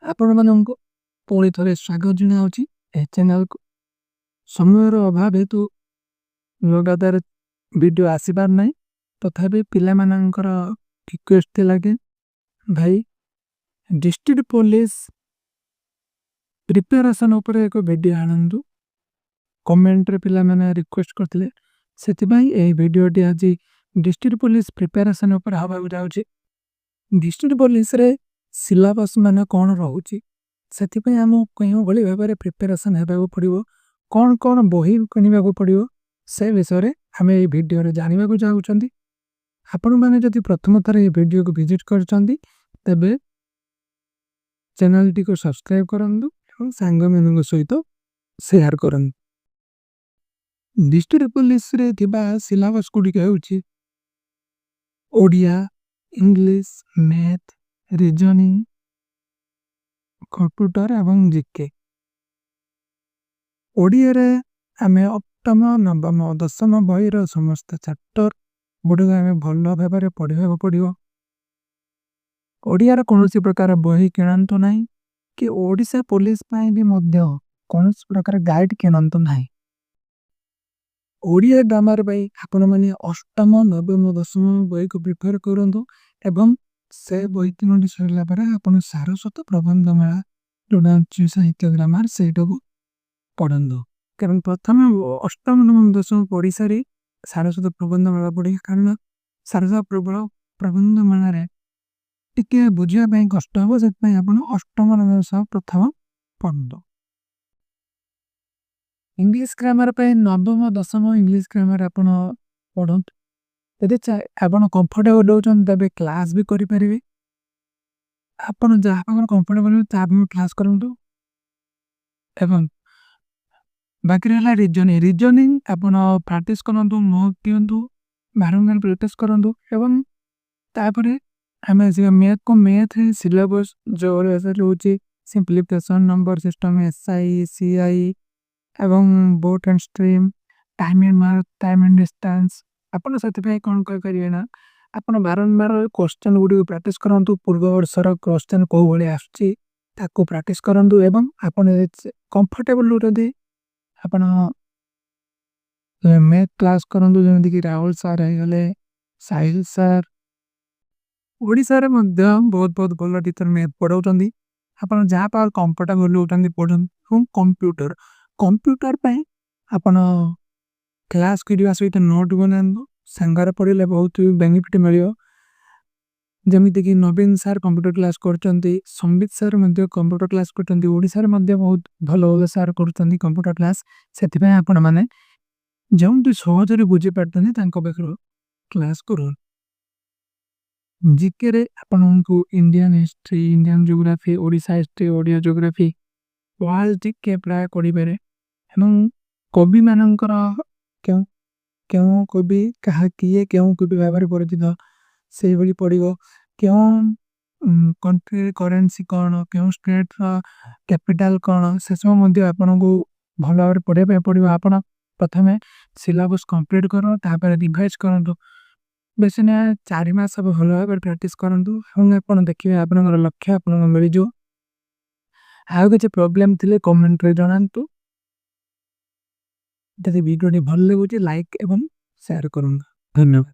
ଆପଣମାନଙ୍କୁ ପୁଣି ଥରେ ସ୍ୱାଗତ ଜଣାଉଛି ଏ ଚ୍ୟାନେଲକୁ। ସମୟର ଅଭାବ ହେତୁ ଲଗାତାର ଭିଡ଼ିଓ ଆସିପାରୁ ନାହିଁ। ତଥାପି ପିଲାମାନଙ୍କର ରିକ୍ୱେଷ୍ଟ ଥିଲା କି ଭାଇ, ଡିଷ୍ଟ୍ରିକ୍ଟ ପୋଲିସ ପ୍ରିପାରେସନ୍ ଉପରେ ଏକ ଭିଡ଼ିଓ ଆଣନ୍ତୁ। କମେଣ୍ଟରେ ପିଲାମାନେ ରିକ୍ୱେଷ୍ଟ କରିଥିଲେ। ସେଥିପାଇଁ ଏହି ଭିଡ଼ିଓଟି ଆଜି ଡିଷ୍ଟ୍ରିକ୍ଟ ପୋଲିସ ପ୍ରିପାରେସନ୍ ଉପରେ ହେବାକୁ ଯାଉଛି। ଡିଷ୍ଟ୍ରିକ୍ଟ ପୋଲିସରେ ସିଲାବସ୍ ମାନେ କ'ଣ ରହୁଛି, ସେଥିପାଇଁ ଆମକୁ କେଉଁଭଳି ଭାବରେ ପ୍ରିପାରେସନ୍ ହେବାକୁ ପଡ଼ିବ, କ'ଣ କ'ଣ ବହି କିଣିବାକୁ ପଡ଼ିବ, ସେ ବିଷୟରେ ଆମେ ଏହି ଭିଡ଼ିଓରେ ଜାଣିବାକୁ ଚାହୁଁଛନ୍ତି। ଆପଣମାନେ ଯଦି ପ୍ରଥମ ଥର ଏହି ଭିଡ଼ିଓକୁ ଭିଜିଟ୍ କରିଛନ୍ତି, ତେବେ ଚ୍ୟାନେଲଟିକୁ ସବସ୍କ୍ରାଇବ୍ କରନ୍ତୁ ଏବଂ ସାଙ୍ଗମାନଙ୍କ ସହିତ ସେୟାର କରନ୍ତୁ। ଡିଷ୍ଟ୍ରିକ୍ଟ ପୋଲିସରେ ଥିବା ସିଲାବସ୍ ଗୁଡ଼ିକ ହେଉଛି Odia, English, math, reasoning, computer ଏବଂ ଜିକେ। ଓଡ଼ିଆରେ ଆମେ ଅଷ୍ଟମ, ନବମ, ଦଶମ ବହିର ସମସ୍ତ ଚାପ୍ଟର ଗୁଡ଼ିକ ଆମେ ଭଲ ଭାବରେ ପଢ଼ିବାକୁ ପଡ଼ିବ। ଓଡ଼ିଆର କୌଣସି ପ୍ରକାର ବହି କିଣନ୍ତୁ ନାହିଁ କି ଓଡ଼ିଶା ପୋଲିସ ପାଇଁ ବି ମଧ୍ୟ କୌଣସି ପ୍ରକାର ଗାଇଡ଼ କିଣନ୍ତୁ ନାହିଁ। ଓଡ଼ିଆ ଗ୍ରାମାର ପାଇଁ ଆପଣମାନେ ଅଷ୍ଟମ, ନବମ, ଦଶମ ବହିକୁ ପ୍ରିଫର କରନ୍ତୁ ଏବଂ ସେ ବହି ତିନୋଟି ସରିଲା ପରେ ଆପଣ ସାରସ୍ୱତ ପ୍ରବନ୍ଧମାଳା, ଯେଉଁଟା ଅଛି ସାହିତ୍ୟ ଗ୍ରାମାର, ସେଇଟାକୁ ପଢ଼ନ୍ତୁ। କାରଣ ପ୍ରଥମେ ଅଷ୍ଟମ, ନବମ, ଦଶମ ପଢ଼ି ସାରି ସାରସ୍ୱତ ପ୍ରବନ୍ଧମାଳା ପଢ଼ି, କାରଣ ସାରସ୍ୱତ ପ୍ରବନ୍ଧମାଳାରେ ଟିକେ ବୁଝିବା ପାଇଁ କଷ୍ଟ ହେବ। ସେଥିପାଇଁ ଆପଣ ଅଷ୍ଟମ, ନବମ, ଦଶମ ପ୍ରଥମ ପଢ଼ନ୍ତୁ। ଇଂଲିଶ ଗ୍ରାମାର ପାଇଁ ନବମ, ଦଶମ ଇଂଲିଶ ଗ୍ରାମାର ଆପଣ ପଢ଼ନ୍ତୁ। ଯଦି ଆପଣ କମ୍ଫର୍ଟେବଲ୍ ରହୁଛନ୍ତି, ତେବେ କ୍ଲାସ୍ ବି କରିପାରିବେ। ଆପଣ ଯାହା ପାଖରେ କମ୍ଫର୍ଟେବଲ୍, ତା ପାଖରେ କ୍ଲାସ୍ କରନ୍ତୁ। ଏବଂ ବାକି ରହିଲା ରିଜନିଂ। ରିଜନିଂ ଆପଣ ପ୍ରାକ୍ଟିସ୍ କରନ୍ତୁ, ନୋଟ୍ ଦିଅନ୍ତୁ, ବାରମ୍ବାର ପ୍ରାକ୍ଟିସ୍ କରନ୍ତୁ। ଏବଂ ତାପରେ ଆମେ ଆସିବା ମ୍ୟାଥକୁ। ମ୍ୟାଥ୍ ସିଲାବସ୍ ଯେଉଁ ରହୁଛି simplification, number system, SI, CI ଏବଂ boat and stream, time and work, time and distance। ଆପଣ ସେଥିପାଇଁ କ'ଣ କରିପାରିବେ ନା, ଆପଣ ବାରମ୍ବାର କ୍ୱେଶ୍ଚନ୍ ଗୁଡ଼ିକୁ ପ୍ରାକ୍ଟିସ୍ କରନ୍ତୁ। ପୂର୍ବ ବର୍ଷର କ୍ୱେଶ୍ଚନ୍ କେଉଁ ଭଳି ଆସୁଛି, ତାକୁ ପ୍ରାକ୍ଟିସ୍ କରନ୍ତୁ। ଏବଂ ଆପଣ ଯଦି କମ୍ଫର୍ଟେବଲ୍ ରହୁଛନ୍ତି, ଆପଣ ମ୍ୟାଥ୍ କ୍ଲାସ୍ କରନ୍ତୁ, ଯେମିତିକି ରାହୁଲ ସାର୍ ହେଇଗଲେ, ସାହିଲ ସାର୍। ଓଡ଼ିଶାରେ ମଧ୍ୟ ବହୁତ ବହୁତ ଭଲ ଟିଚର୍ ମ୍ୟାଥ୍ ପଢ଼ାଉଛନ୍ତି। ଆପଣ ଯାହା ପାଖରେ କମ୍ଫର୍ଟେବଲ୍ ରହୁଛନ୍ତି, ପଢ଼ନ୍ତୁ। ଏବଂ କମ୍ପ୍ୟୁଟର ପାଇଁ ଆପଣ କ୍ଲାସ୍ କରିବା ସହିତ ନୋଟ୍ ବନାନ୍ତୁ। ସାଙ୍ଗରେ ପଢ଼ିଲେ ବହୁତ ବେନିଫିଟ୍ ମିଳିବ। ଯେମିତିକି ନବୀନ ସାର୍ କମ୍ପ୍ୟୁଟର କ୍ଲାସ୍ କରୁଛନ୍ତି, ସମ୍ବିତ ସାର୍ ମଧ୍ୟ କମ୍ପ୍ୟୁଟର କ୍ଲାସ୍ କରୁଛନ୍ତି। ଓଡ଼ିଶାରେ ମଧ୍ୟ ବହୁତ ଭଲ ଭଲ ସାର୍ କରୁଛନ୍ତି କମ୍ପ୍ୟୁଟର କ୍ଲାସ୍। ସେଥିପାଇଁ ଆପଣମାନେ ଯେଉଁଠି ସହଜରେ ବୁଝିପାରୁଛନ୍ତି, ତାଙ୍କ ପାଖରୁ କ୍ଲାସ୍ କରନ୍ତୁ। ଜିକେରେ ଆପଣଙ୍କୁ Indian history, Indian geography, Odisha history, Odia geography, world GK ପ୍ରାୟ କରିପାରେ ଏବଂ କବିମାନଙ୍କର କେଉଁ କେଉଁ କବି କାହା କିଏ କେଉଁ କବି ଭାବରେ ପରିଚିତ, ସେଇଭଳି ପଡ଼ିବ। କେଉଁ କଣ୍ଟ୍ରି କରେନ୍ସି କ'ଣ, କେଉଁ ଷ୍ଟେଟ୍ର କ୍ୟାପିଟାଲ କ'ଣ, ସେସବୁ ମଧ୍ୟ ଆପଣଙ୍କୁ ଭଲ ଭାବରେ ପଢ଼ିବା ପାଇଁ ପଡ଼ିବ। ଆପଣ ପ୍ରଥମେ ସିଲାବସ୍ କମ୍ପ୍ଲିଟ୍ କରନ୍ତୁ, ତାପରେ ରିଭାଇଜ୍ କରନ୍ତୁ। ବେଶୀ ନା, 4 ମାସ ଭଲ ଭାବରେ ପ୍ରାକ୍ଟିସ୍ କରନ୍ତୁ ଏବଂ ଆପଣ ଦେଖିବେ ଆପଣଙ୍କର ଲକ୍ଷ୍ୟ ଆପଣଙ୍କୁ ମିଳିଯିବ। ଆଉ କିଛି ପ୍ରୋବ୍ଲେମ୍ ଥିଲେ କମେଣ୍ଟରେ ଜଣାନ୍ତୁ। ଯଦି ଭିଡ଼ିଓଟି ଭଲ ଲାଗୁଛି, ଲାଇକ୍ ଏବଂ ସେୟାର କରନ୍ତୁ। ଧନ୍ୟବାଦ।